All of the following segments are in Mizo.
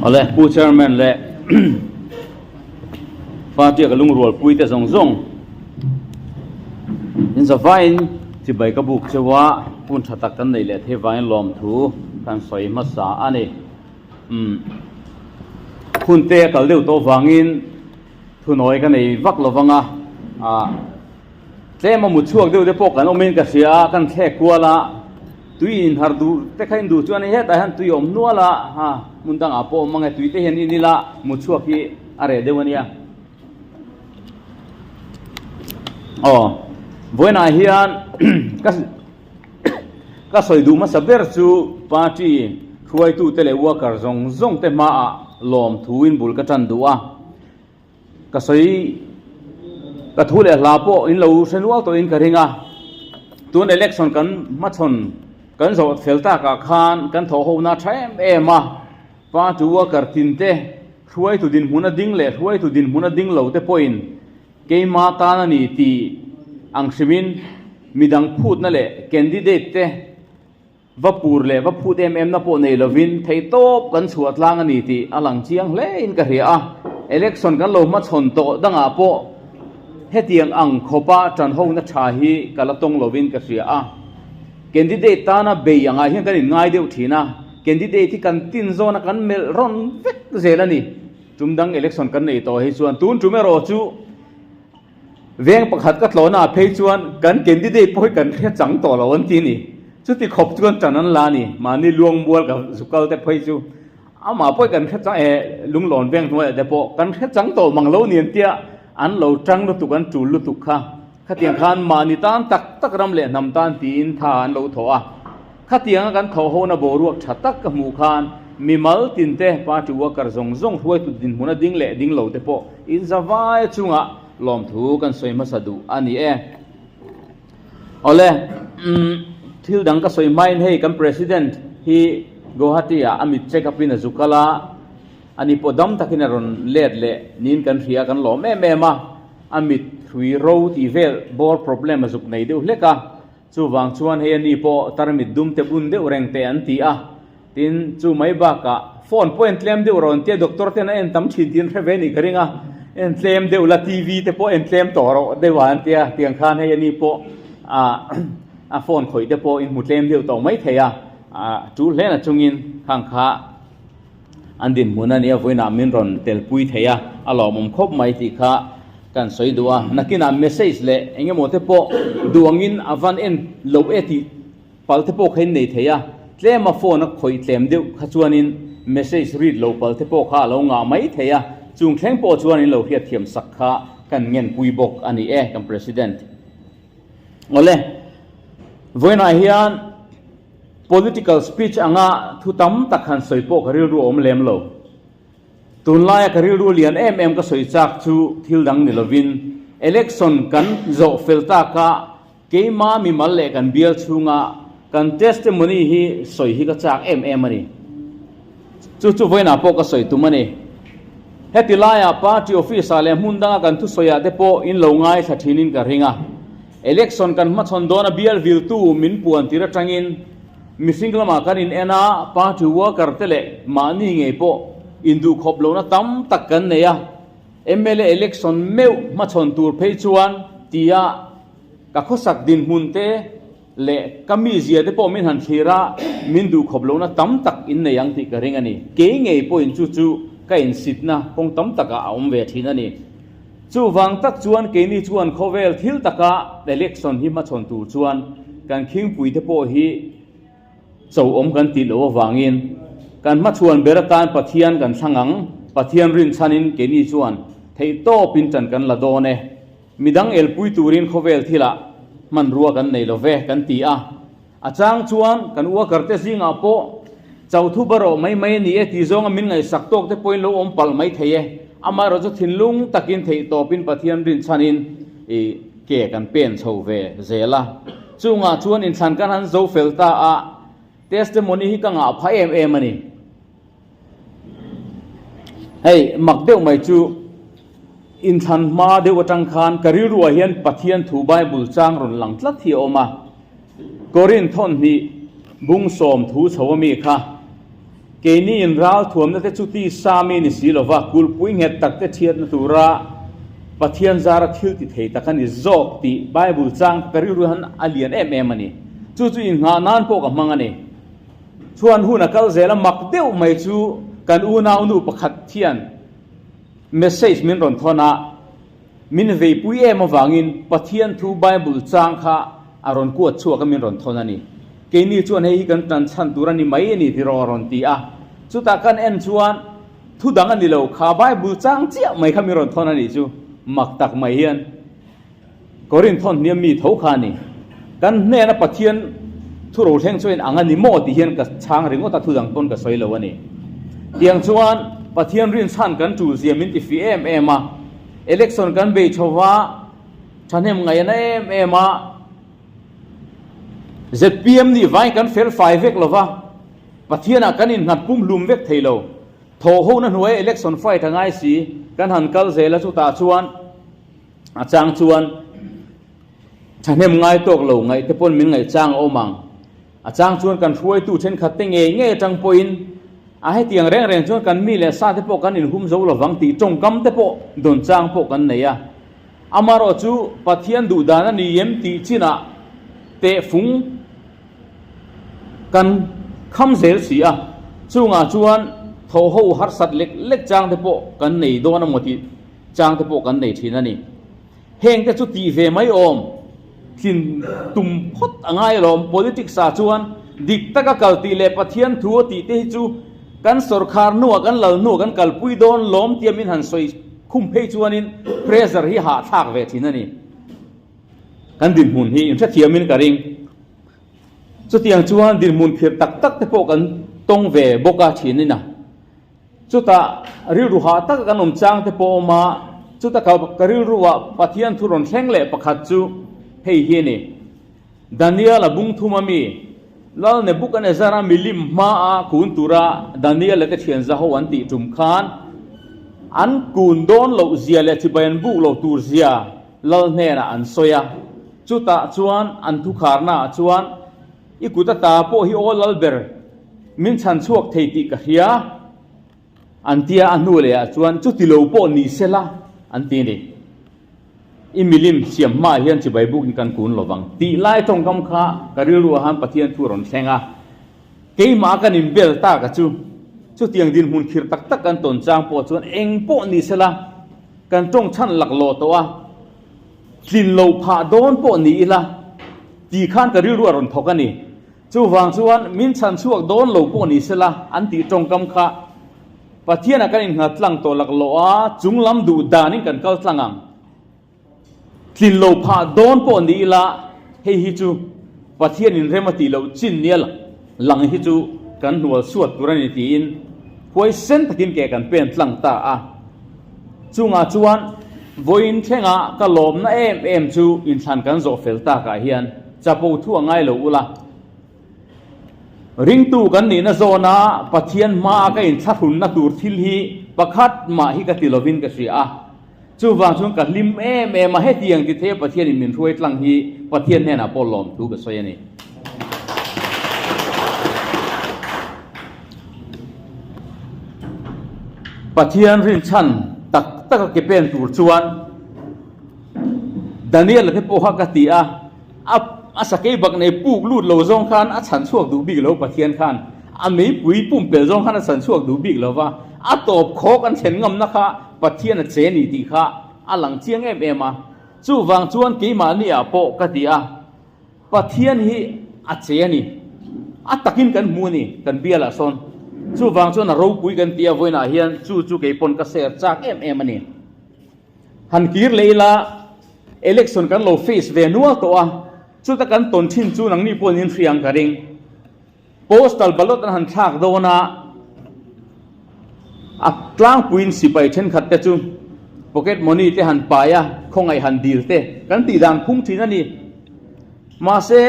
Awle Pu Chairman leh Party a ka lungrualpui te zawng zawng in zavaiin chibai ka buk cheu a, hun tha tak kan neih leh thei vangin lawmthu kan sawi hmasa a ni. Umm hun te a kal deuh tawh vangin thunawi ka nei vak lo vang a, ah tlem a mut chhuak deuh te pawh kan awmin ka hria a, kan thlek kual a, tui inhar duh te kha induh chuan hei hetah hian tui a awm nual a, ha hmun dangah pawh awm ang e, tui te hian in ila mut chhuak hi a reh deuh a nia. Aw vawiinah hian ka ka sawi duh hmasa ber chu party hruaitute leh worker zawng zawng te hmaah lawmthuin bul ka tan duh a. Ka sawi ka thu leh hla pawh in lo hre nual tawhin ka ring a, tun election kan hmachhawn kan zawh fel takah khan kan thawh ho na tha em em a, party worker tin te hruaitu dinhmun a ding leh hruaitu dinhmun a ding lo te pawhin keima tan a ni tih ang hrimin midang phutna leh candidate te Va pur leh va phut em em na pawh nei lovin theihtawp kan chhuah tlang a ni tih a lang chiang hle in ka hria a, election kan lo hmachhawn tawh dangah pawh hetiang ang khawpa tanhona tha hi ka la tawng lovin ka hria a. Candidate tana bei angah hian kan inngai deuh thin a, candidate hi kan tin zawna kan melh rawn vek zel a ni. Tum dang election kan nei tawh hi chuan tun tum erawh chu, Veng pakhat ka tlawhna ah phei chuan kan candidate pawh hi kan hre chang tawh lo an ti a ni. Chuti khawp chuan tan an la a ni. Mahni luangmual ka zukal te phei chu amah pawh hi kan hre chang eh lunglawn veng hnuaiah te pawh kan hre chang tawh mang lo ni an tia an lo tang lutuk an tul lutuk kha. Khatiang khan mahni tan tak tak ram leh hnam tan tiin tha an lo thawh a. Khatianga kan thawh hona boruak tha tak ka hmuh khan mimal tinte party worker zawng zawng hruaitu dinhmuna ding leh ding lo te pawh inzavai chungah lawmthu kan sawi hmasa duh a ni e. Awle, umm thil dang ka sawi hmain hei kan President hi Guwahati ah a mit check up in a zu kal a, ani pawh dam takin a rawn let leh niin kan hria kan lawm em em a, a mit hrui ro tih vel bawr problem a zuk nei deuh hlek a, Chuvang chuan hei ani pawh tarmit dum te bun deuh reng teh an ti a, tin chu mai bakah phone pawh en tlem deuh rawn tia doctor ten a en tam thin tih an hre ve nih ka ring a, en tlem deuh la TV te pawh en tlem tawh rawh deuh a an tia, tiang khan hei ani pawh ah a phone khawih te pawh in hmu tlem deuh tawh mai thei a, ah tul hle na chungin khang kha an dinhmun a nia vawiinah min rawn telpui thei a, a lawmawm khawp mai tih kha kan sawi duh a, nakinah message leh eng emaw te pawh duh angin a van en lo e tih pal te pawh kha in nei thei a, tlema phone a khawih tlem deuh kha chuanin message read lo pal te pawh kha a lo ngah mai thei a, chung thleng pawh chuan in lo hriatthiam sak kha kan ngenpui bawk a ni e kan President. Awle, vawiinah hian political speech anga thu tam tak han sawi pawh ka rilru a awm lem lo. Tunlaia ka rilru lian em em ka sawi chak chu thil dang ni lovin election kan zawh fel taka keima mimal leh kan bial chhunga kan testimony hi sawi hi ka chak em em a ni. Chu chu vawiinah pawh ka sawi tum a ni. Heti laiah party office-ah leh hmun danga kan thusawiah te pawh in lo ngaithla thinin ka ring a. Election kan hmachhawn dawna bial viltu min puan tir atangin mihring lamah kan in en a, party worker te leh mahni ngei pawh induhkhawp lohna tam tak kan nei a. Mla election meuh hmachhawn tur phei chuan tia ka khawsak dinhmun te leh ka mizia te pawh min han thlir a, min duhkhawp lohna tam tak in nei ang tih ka ring a ni. Kei ngei pawhin chu chu ka insitna kawng tam takah a awm ve thin a ni. Chuvang tak chuan keini chuan khawvel thil taka election hi hmachhawn tur chuan kan khingpui te pawh hi cho awm kan tih loh avangin kan hmachhuan ber atan Pathian kan thlang ang, Pathian rinchhanin keini chuan theihtawpin ṭan kan la dawn e. Midang elpui turin khawvel thilah hmanrua kan nei lo ve kan ti a, a chang chuan kan worker te zingah pawh chauthu barawh mai mai a ni e tih zawnga min ngaihsak tawk te pawhin lo awm palh mai thei e. Amaherawh chu thinlung takin theihtawpin Pathian rinchhanin i ke kan pen chho ve zel a. Chungah chuan inthlan kan han zo fel ta a, testimony hi ka ngah phah em em a ni. Hei mak deuh mai chu inthlan hma deuh atang khan ka rilruah hian Pathian thu Bible chang rawn lang tlat hi a awm a. Korinth thawnhnih bung sawm thu chho a mi kha. Keini in ralthuamna te chu tisa mi ni si lova, kulhpui nghet tak te thiatna tura Pathian zara thil ti thei tak a ni zawk tih Bible chang ka rilru hian a lian em em a ni. Chu chu inngah nan pawh ka hmang a ni. Chuan hun a kal zel a, mak deuh mai chu kan unaunu pakhat hian message min rawn thawn a, Min veipui em avangin Pathian thu Bible chang kha a rawn kuat chhuak a min rawn thawn a ni. Keini chuan hei hi kan tan chhan tur a ni mai a ni tiraw a rawn ti a. Chutah kan en chuan thu dang a ni lo, kha Bible chang chiah mai kha min rawn thawn a nih chu mak tak mai hian Korinth thawn hniam mi tho kha a ni. Kan hnena Pathian thu rothleng chuan ang a ni maw tih hian ka chhang ringawt a thu dang pawn ka sawi lo a ni. Tiang chuan Pathian rinchhan kan tul zia min ti fih em em a. Election kan bei chho va, thahnem ngaih na em em a, zpm nih vangin kan fel fai vek lo va, Pathianah kan innghat pumhlum vek thei lo. Thawhhona hnuaia election fight a ngai si, kan han kal zel a chutah chuan a chang chuan thahnem ngai tawk lo ngaih te pawn min ngaihchang a awm ang. A chang chuan kan hruaitu thenkhat te ngei ngei atang pawhin a hetiang reng reng chuan kan mi leh sa te pawh kan inhum zo lovang tih tawngkam te pawh dawn chang pawh kan nei a. Amarawh chu Pathian duh dan a ni em tih chinah tehfung kan kham zel si a, chungah chuan thawhho harsat lek lek chang te pawh kan nei dawn amaw tih chang te pawh kan nei thin a ni. Heng te chu tih ve mai awm, tlin tum phawt a ngai alawm. Politics ah chuan dik taka kal tih leh Pathian thu a tih te hi chu kan sawrkhar hnuah kan lal hnuah kan kalpui dawn lawm tia min han sawi khum phei chuanin pressure hi hahthlak ve thin a ni. Kan dinhmun hi inhrethiamin ka ring. Chutiang chuan dinhmun phir tak tak te pawh kan tawng ve bawk a thinin a. Chutah rilru hah taka kan awm chang te pawh a awm a, chuta ka rilruah Pathian thu rawn thleng leh pakhat chu hei hi a ni, Daniel-a bung thum a mi, Lal Nebuchadnezzar-a milim hmaa kun tura Daniel-a te thian zaho an tih tum khan an kun dawn loh zia leh chibai an buk lo tur zia Lal hnenah an sawi a. Chutah chuan an thukharnaah chuan, I kut ata pawh hi aw lal ber, min chhan chhuak thei tih ka hria, an tia a hnu leh ah chuan chuti lo pawh ni se la, an ti a ni. I milim siam hmaah hian chibai bukin kan kun lo vang tih lai tawngkam kha ka rilru ah han Pathian thu a rawn thleng a, keimah kan inbel tak a chu chutiang dinhmun khirh tak tak kan tawn chang pawh chuan eng pawh ni se la, kan tawng chhan laklawh tawh a. Tlin lo phah dawn pawh ni ila tih khan ka rilru a rawn thawk a ni. Chuvang chuan min chhan chhuak dawn lo pawh ni sela an tih tawngkam kha Pathianah kan innghat tlang tawh laklawh a, chunglam duh danin kan kal tlang ang. Tlin lo phah dawn pawh ni ila hei hi chu Pathianin rem a tih loh chin nia lang hi chu kan hnual suat tur a ni tiin huaisen takin ke kan pen tlang ta a. Chungah chuan vawiin thlenga ka lawmna em em chu inthlan kan zawh fel takah hian chapo thu a ngai lo ula. Ringtu kan nihna zawna Pathian hmaa ka inthlahrunna tur thil hi pakhat mah hi ka ti lovin ka hria a. Chuvang chuan ka hlim em em a, hetiang ti theia Pathianin min hruai tlang hi Pathian hnenah pawh lawmthu ka sawi a ni. Pathian rinchhan tak taka ke pen tur chuan Daniel-a te pawh kha ka ti a, a a sakei bak nei puk lut lo zawng khan a chhan chhuak duh bik lo Pathian khan a meipui pumpelh zawng khan a chhan chhuak duh bik lo va, a tawp khawk an thlen ngamna kha Pathian a che ni tih kha a lang chiang em em a, chuvang chuan keimahni ah pawh ka ti a. Pathian hi a che a ni. A takin kan hmu a ni, kan bialah sawn. Chuvang chuan a ropui kan ti a, vawiinah hian chu chu kei pawn ka share chak em em a ni. Han kir leh ila, election kan lo face ve nual tawh a, chuta kan tawn thin chu nangni pawhin in hria ang ka ring. Postal ballot an han thlak dawn a, a tlangpuiin sipai thenkhat te chu pocket money te han pai a, khawngaih han dil te kan tih dan phung thin a ni. Mahse,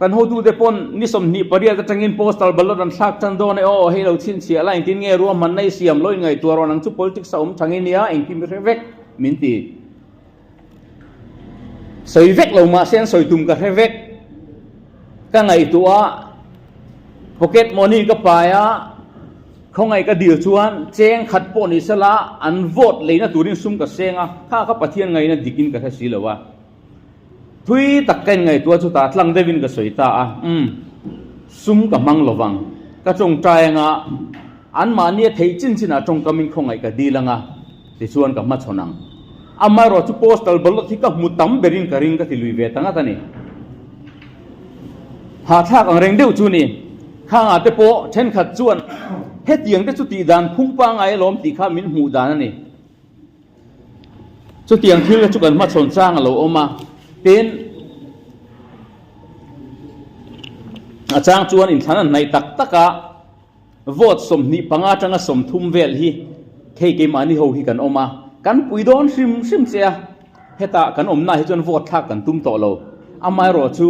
kan hotute pawn ni 28 atangin postal ballot an thlak tan dawn e, aw hei lo chhinchhiah la engtin nge ruahmanna i siam lo inngaihtuah rawh nang chu politics a awm thang i nia engkim i hre vek min ti. Sawi vek lo mahse an sawi tum ka hre vek. Ka ngaihtuah a, pocket money ka pai a. Khawngaih ka dil chuan cheng khat pawh ni sela an vote leina turin sum ka seng a, kha kha Pathian ngaihna dikin ka hre si lo a. Thui tak ka inngaihtuah chutah tlang deuhin ka sawi ta a, umm, sum ka hmang lovang, ka tawngtai anga anmahnia theih chin chinah tawngkamin khawngaih ka dil anga tichuan ka hmachhawn ang. Amaherawh chu postal ballot hi ka hmu tam berin ka ring ka ti lui ve ta ngat a ni. Hahthlak ang reng deuh chu ni. Khangah te pawh thenkhat chuan hetiang te chu tihdan phung pangngai alawm tih kha min hmuh dan a ni. Chutiang thil kha chu kan hmachhawn chang a lo awm a, tin a chang chuan inthlan an hnaih tak tak a, vote 25 atanga 30 vel hi hei keimahni ho hi kan awm a, kan pui dawn hrim hrim che a, hetah kan awmna hi chuan vote thlak kan tum tawh lo, amaherawh chu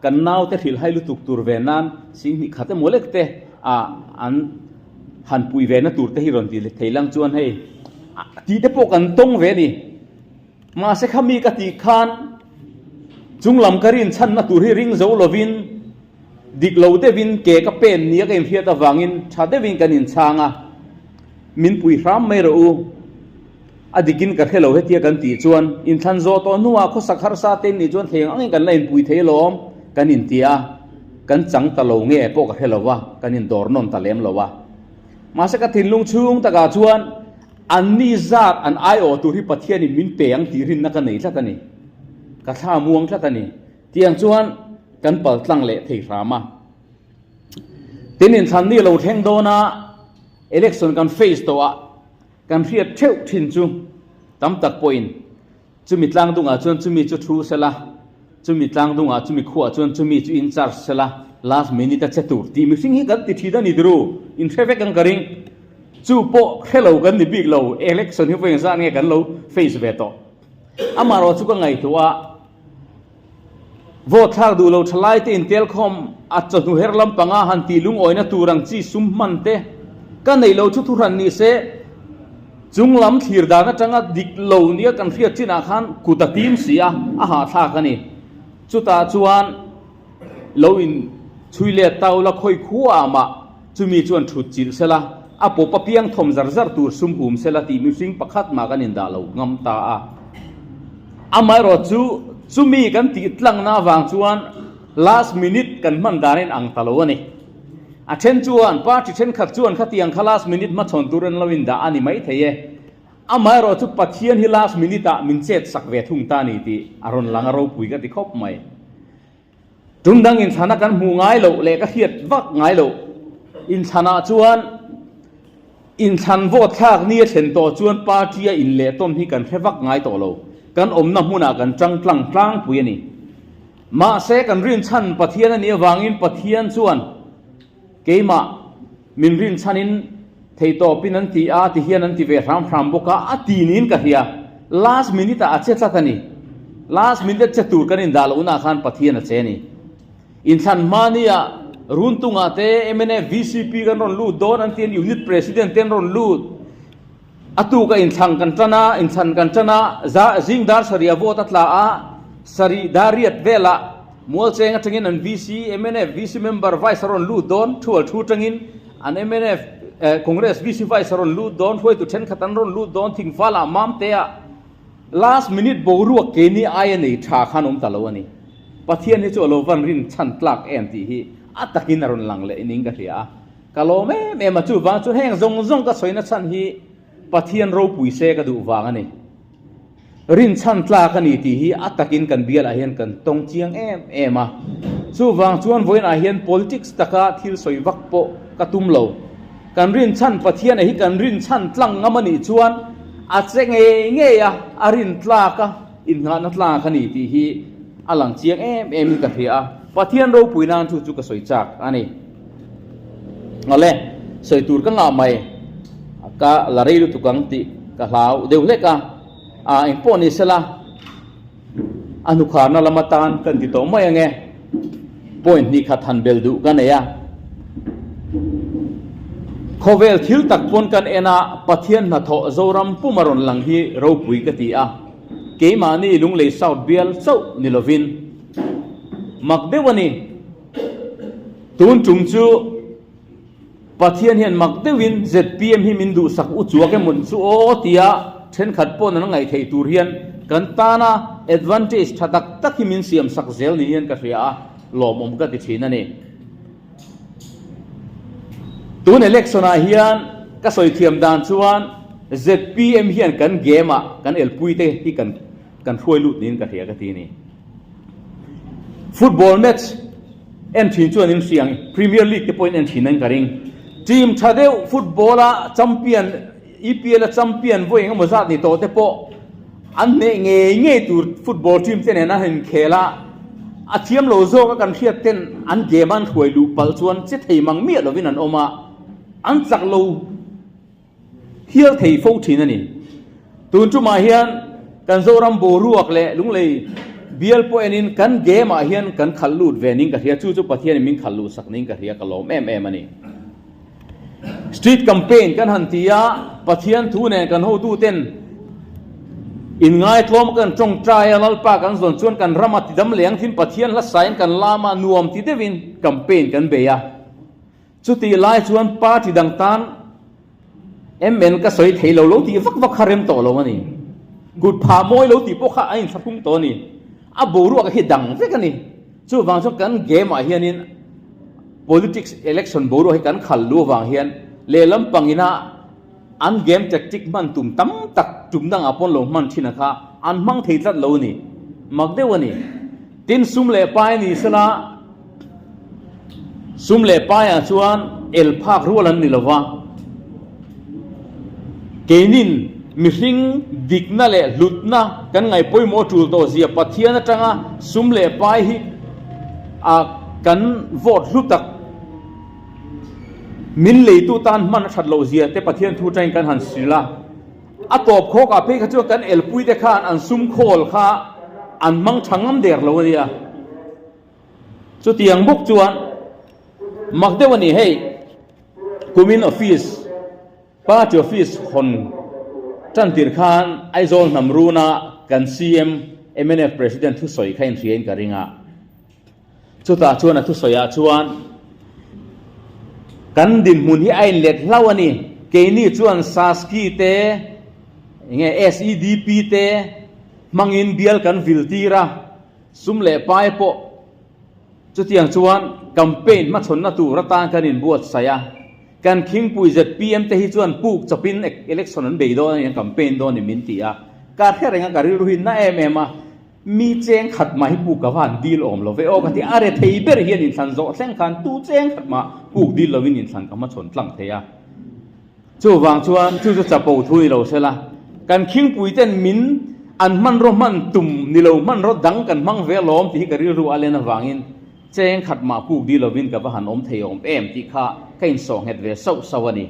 kan naute hrilhhai lutuk tur ve nan 20 khat emaw lek te ah an Han pui ve na tur te hi rawn ti thei lang chuan hei tih te pawh kan tawng ve a ni. Mahse khami ka tih khan chunglam ka rin chhanna tur hi ring zo lovin dik lo deuhin ke ka pen nia ka inhriat avangin tha deuhin kan inchhang a, min pui hram mai rawh u. A dikin ka hre lo hetia kan tih chuan inthlan zawh tawh hnuah khawsak harsa te nih chuan thei ang angin kan la inpui thei alawm kan inti a, kan chang ta lo nge pawh ka hre lo va, kan indawr nawn ta lem lo a. Mahse ka thinlung chhung takah chuan anni zat an aiawh tur hi Pathianin min pe ang tih rinna ka nei tlat a ni. Ka thla muang tlat a ni. Tiang chuan kan pal tlang leh thei hram a. Tin inthlan ni lo thleng dawn a, election kan face tawh a, Kan hriat theuh thin chu tam tak pawhin chumi tlang dungah chuan chumi chu thu sela, chumi tlang dungah chumi khuaah chuan chumi chu in charge sela, last minute a che tur tih mihring hi kan ti thin a ni tiru, in hre vek ang ka ring. Chu pawh hre lo kan ni bik lo, election hi vawi engzat nge kan lo face ve tawh. Amaherawh chu ka ngaihtuah a. Vote thlak duh lo thalai te intelkhawm a chawhnu her lampanga han tih lungawina tur ang chi sum hman te ka neih lo chu thuhran ni se, chung lam thlir dan atanga dik lo nia kan hriat chinah khan kut a tim si a, a hahthlak a ni. Chutah chuan lo in chhui let ta ula khawi khuaah mah chumi chuan thut chilh sela, a pawp a piang thawm zar zar tur sum hum sela tih mihring pakhat mah kan indah lo ngam ta a. Amaherawh chu chumi kan tih tlangna avang chuan last minute kan hman dan in ang ta lo a ni. A then chuan party thenkhat chuan khatiang kha last minute hmachhawn tur an lo indah a ni maithei e. Amaherawh chu Pathian hi last minute ah min chet sak ve thung ta a ni tih a rawn lang a ropui ka ti khawp mai. Tum dang inthlan a kan hmuh ngai loh leh ka hriat vak ngai loh inthlan ah chuan inthlan vote thlak ni a thlen tawh chuan party a inleh tawn hi kan hre vak ngai tawh lo. Kan awmna hmunah kan tang tlang tlangpui a ni. Mahse kan rinchhan Pathian a nih avangin Pathian chuan Keimah min rinchhanin theitawpin an ti a, tihian an ti ve hram hram bawk a, a ti niin ka hria. Last minute ah a che tlat a ni. Last minute a che tur kan indah lohnaah khan Pathian a che a ni. Inthlan hmania Runtungah te mnf VCP kan rawn lut dawn an ti a, Unit President te an rawn lut. A tuk a inthlang kan tan a, inthlan kan tan a, za zing dar sarih a vote a tla a, sarih dar riat velah Mualcheng atangin an VC, mnf VC member vice a rawn lut dawn, thual thu atangin an mnf eh Congress VC vice a rawn lut dawn, hruaitu thenkhat an rawn lut dawn, Thingfalah Mamtea last minute boruak keini aia nei tha khan awm ta lo a ni. Pathian hi chu a lo van rin chhan tlak em tih hi a takin a rawn lang leh ning ka hria a. Ka lawm em em a, chuvang chuan heng zawng zawng ka sawina chhan hi Pathian ropui se ka duh vang a ni. Rinchhan tlak a ni tih hi a takin kan bialah hian kan tawng chiang em em a. Chuvang chuan vawiinah hian politics taka thil sawi vak pawh ka tum lo. Kan rinchhan Pathian hi kan rinchhan tlang ngam a nih chuan a che ngei ngei a, a rin tlak a, innghahna tlak a ni tih hi a lang chiang em em in ka hria a. Pathian ropui nan chu chu ka sawi chak a ni. Awle, sawi tur ka ngah mai, ka la rei lutuk ang tih ka hlau deuh hlek a, ah engpawh ni sela a hnukharna lam atan kan ti tawh mai ange, point hnih khat han bel duh ka nei a, khawvel thil tak pawn kan en a, Pathian hnathawh Zoram pum a rawn lang hi ropui ka ti a, keimahni Lunglei South bial chauh ni lovin mak deuh a ni. Tun tum chu Pathian hian mak deuhin zpm hi min duhsak u chuak emaw chu aw tia thenkhat pawn an ngaih theih tur hian kan tana advantage tha tak tak hi min siamsak zel ni hian ka hria a, lawmawm ka ti thin a ni. Tun election ah hian ka sawi thiam dan chuan zpm hian kan game ah kan elpui te hi kan kan hruai lut niin ka hria ka ti a ni. Football match en thin chuan in hria ang, Premier League te pawhin en thin ang ka ring. Team tha deuh football a champion, EPL a champion vawi engemaw zat ni tawh te pawh an hneh ngei ngei tur football team te nen an inkhel a, a thiam lo zawk a kan hriat ten an game an hruai luh palh chuan che thei mang miah lovin an awm a, an chak lo. Hial thei fo thin a ni. Tun tumah hian kan Zoram boruak leh Lunglei bial pawh enin kan game ah hian kan khalh lut ve ning ka hria, chu chu Pathianin min khalh luh sak ning ka hria, ka lawm em em a ni. Street campaign kan han ti a, Pathian thu nen kan hotuten inngaitlawm kan tawngtai a, Lalpa kan zawn chuan kan rama tidam leh ang thin Pathian hla sain kan lam a, nuam ti deuhin campaign kan bei a. Chutih lai chuan party dang tan MN ka sawi thei lo lo tih vak vak kha rem tawh lo a ni. Kut phah mawi lo tih pawh kha a inthlahrung tawh a ni. A boruak hi dang vek a ni. Chuvang chuan kan game ah hianin politics election boruak hi kan khal lu avang hian lehlam pangina An game tactic hman tum tam tak tum dangah pawn lo hman thin a kha an hmang thei tlat lo a ni. Mak deuh a ni. Tin sum leh pai a ni sela, sum leh paiah chuan el phak rual an ni lo va. Keinin mihring dikna leh hlutna kan ngaih pawimawh tul tawh zia Pathian atanga sum leh pai hi a kan vote hlu tak. Min leitu tan hman a that loh zia te Pathian thu atangin kan han hrilh a, a tawp khawk ah phei kha chuan kan elpui te khan an sum khawl kha an hmang tha ngam der lo a nia. Chutiang bawk chuan mak deuh a ni hei kumin office party office hawn tan tir khan Aizawl hnam runa kan CM mnf President thusawi kha inhria in ka ring a. Chutah chuan a thusawiah chuan, Kan dinhmun hi a inlet hlauh a ni. Keini chuan SASCI te, enge SEDP te hmangin bial kan vil tir a, sum leh pai pawh chutiang chuan campaign hmachhawnna tur atan kan inbuatsaih a. Kan khingpui zpm te hi chuan puk chawpin election an bei dawn a ni, an campaign dawn a ni min ti a. Ka hre reng a, ka rilru hi na em em a. Mi cheng khat mah hi puk ka va han dil awm lo ve aw ka ti a, a rethei ber hian inthlan zawh thleng khan tu cheng khat mah puk dil lovin inthlan ka hmachhawn tlang thei a. Chuvang chuan chu chu chapo thu ni lo sela, kan khingpui ten min an hmanraw hman tum ni lo hmanraw dang kan hmang ve alawm tih hi ka rilru a len avangin cheng khat mah puk dil lovin ka va han awm thei awm em tih kha ka insawh nghet ve sauh sauh a ni.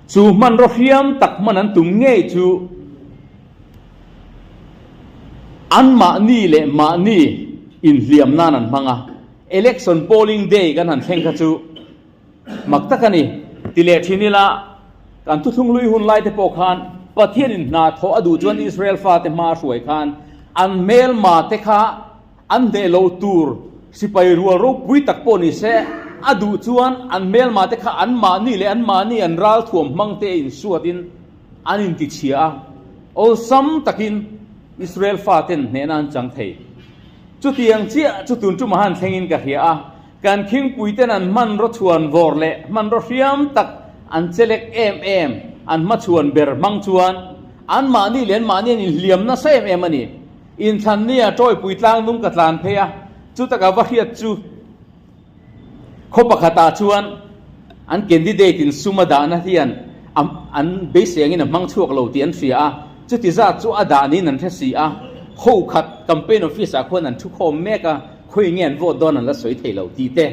Chu hmanraw hriam tak hman an tum ngei chu anmahni leh mahni inhliam nan an hmang a. Election polling day kan han thleng kha chu mak tak a ni. Ti leh thin ila, kan thuthlung hlui hun lai te pawh khan Pathianin hna thawh a duh chuan Israel fate hma a hruai khan an hmelma te kha An hneh loh tur sipai rual ropui tak pawh ni se, a duh chuan an hmelma te kha anmahni leh anmahni an ralthuam hmang te insuatin an intichhia a, awlsam takin Israel faten hnehna an chang thei. Chutiang chiah chu tun tumah han thlengin ka hria a, kan khingpuiten an hmanraw chhuan vawr leh hmanraw hriam tak an chelek em em, an hmachhuan ber hmang chuan anmahni leh anmahni an inhliam nasa em em a ni. Inthlannia Tawipui tlang nung ka tlan phei a, chuta ka va hriat chu khaw pakhatah chuan an candidate in sum a dahna hian an beisei angin a hmang chhuak lo tih an hria a, chuti zat chu a dah niin an hre si a, ho khat campaign office ah khuan an thu khawm mek a, khawi nge an vote dawn an la sawi thei lo tih te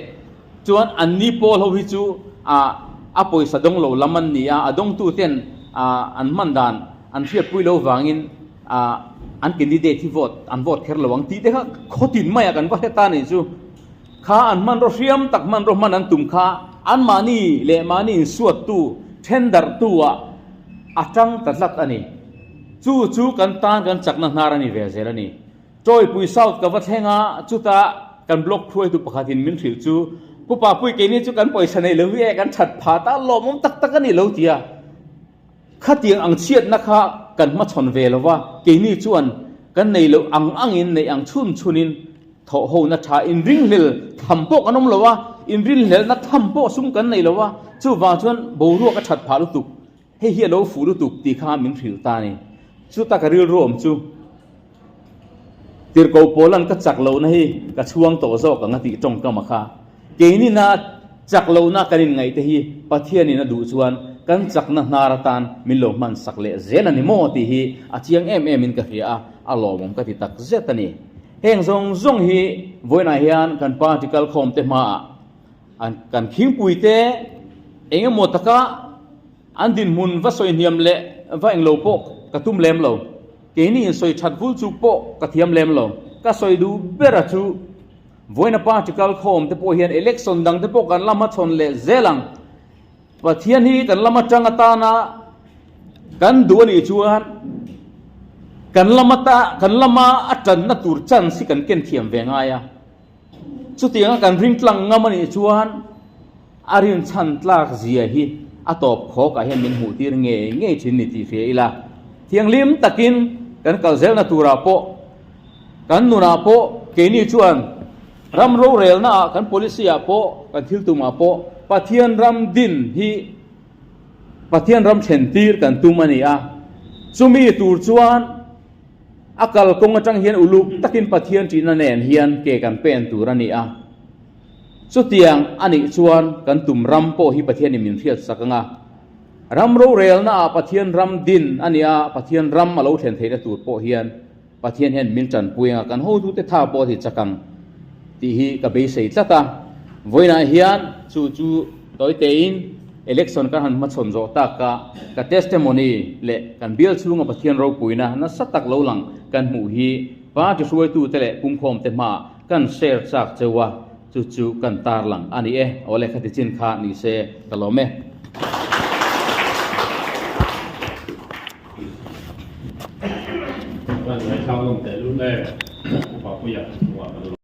chuan an ni pawl ho hi chu a pawisa dawng lo lam an ni a, a dawngtu ten an hman dan an hriatpui lo vangin ah an candidate hi vote an vote kher lo ang tih te kha khawtin mai a kan va hre ta nih chu. Kha an hmanraw hriam tak hmanraw hman an tum kha anmahni leh mahni insuattu then darhtu ah a tang ta tlat a ni. Chu chu kan tan kan chakna hnar a ni ve zel a ni. Tawipui South ka va thleng a, chutah kan block hruaitu pakhatin min hrilh chu. Pu Papui keini chu kan pawisa nei lo hi e, kan that phah ta lawmawm tak tak a ni lo tia. Khatiang ang chhiatna kha kan hmachhawn ve lo va, keini chuan kan nei loh ang angin neih ang chhun chhunin thawh hona tha inringhlel tham pawh kan awm lo a, inrinhlelhna tham pawh sum kan nei lo a, chuvang chuan boruak a that phah lutuk, hei hi a lo fuh lutuk tih kha min hrilh ta a ni. Chuta ka rilru awm chu Tirhkoh Paulan ka chak lohna hi ka chhuang tawh zawk ang a tih tawngkam a kha. Keinina chak lohna kan inngaih te hi Pathianin a duh chuan kan chakna hnar atan min lo hman sak leh zel a ni maw tih hi a chiang em em in ka hria a, a lawmawm ka ti tak zet a ni. Heng zawng zawng hi vawiinah hian kan party kalkhawm te hmaah an kan khingpui te eng emaw taka an dinhmun va sawi hniam leh va englo pawh ka tum lem lo. Keini in sawi that vul chu pawh ka thiam lem lo. Ka sawi duh ber a chu vawiina party kal khawm te pawh hian election dang te pawh kan la hmachhawn leh zel ang. Pathian hi kan lam atang atana kan duh a nih chuan kan lam ata kan lama a tanna tur chance hi kan ken thiam ve ngai a. Chutianga kan ring tlang ngam a nih chuan a rinchhan tlak zia hi a tawp khawk ah hian min hmuh tir ngei ngei thin ni tih hria ila. Thianghlim takin kan kal zelna turah pawh kan nunah pawh keini chuan ram rorelna ah kan policy ah pawh kan thil tumah pawh Pathian ram din hi Pathian ram thlen tir kan tum a ni a. Chumi tur chuan A kalkawng atang hian uluk takin Pathian ṭihna nen hian ke kan pen tur a ni a. Chutiang a nih chuan kan tum ram pawh hi Pathianin min hriat sak ang a. Ram rorelna ah Pathian ram din a ni a, Pathian ram a lo thlen theihna tur pawh hian Pathian hian min ṭanpui ang a, kan hotute tha pawh a ti chak ang tih hi ka beisei tlat a. Vawiinah hian chu chu tawi tein Election kan han hmachhawn zawh tak a, ka testimony leh kan bial chhunga Pathian ropuina nasa tak lo lang kan hmuh hi party hruaitute leh pumkhawmte hmaah kan share chak cheu a, chu chu kan tarlang a ni e. Awle khati chin kha ni se ka lawm e. Kan ngaihthlak nawm tehlul e, Upa Puia chungah ka lo.